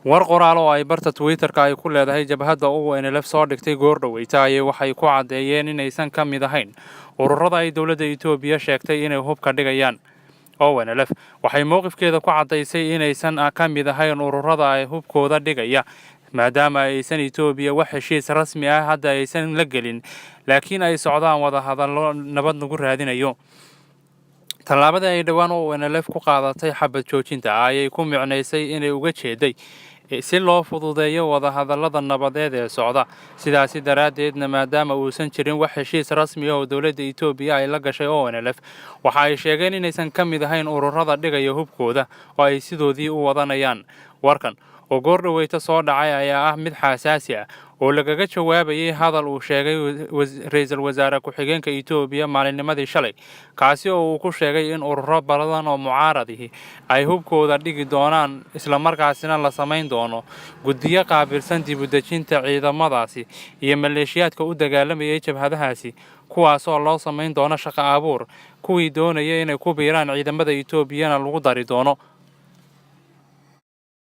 War qoraal oo ay barta Twitter-ka ay ku leedahay jabhadda ONLF soo dhigtay goor dhoweyta ayay waxay ku caddeeyeen inaysan ka mid ahayn ururada ay dowladda Itoobiya sheegtay inay hubka dhigayaan. ONLF waxay mowqifkeeda ku caddaysay inaysan ka mid ahayn ururada ay hubkooda dhigaya, maadaama aysan Itoobiya wax heshiis rasmi ah hadda aysan la gelin, laakiin ay socdaan wadahadallo nabad lagu raadinayo. Tallaabada ay dhowaan ONLF ku qaadatay xabad joojinta ayay ku micnaysay inay uga jeeday si loo fududeeyo wadahadallada nabadeed ee socda. Sidaasi daraaddeedna, maadaama uusan jirin wax heshiis rasmi ah oo dowladda Itoobiya ay la gashay ONLF, waxa ay sheegeen inaysan ka mid ahayn ururada dhigaya hubkooda oo ay sidoodii u wadanayaan. Warkan oo goor dhoweyta soo dhacay ayaa ah mid xasaasi ah oo lagaga jawaabayay hadal uu sheegay ra-iisul wasaare ku-xigeenka Itoobiya maalinnimadii shalay, kaasi oo uu ku sheegay in ururo badan oo mucaaradihi ay hubkooda dhigi doonaan, islamarkaasina la samayn doono guddiyo qaabilsan dib u dejinta ciidamadaasi iyo maleeshiyaadka u dagaalamayay jabhadahaasi, kuwaasoo loo samayn doono shaqo abuur, kuwii doonaya inay ku biiraan ciidamada Itoobiyana lagu dari doono.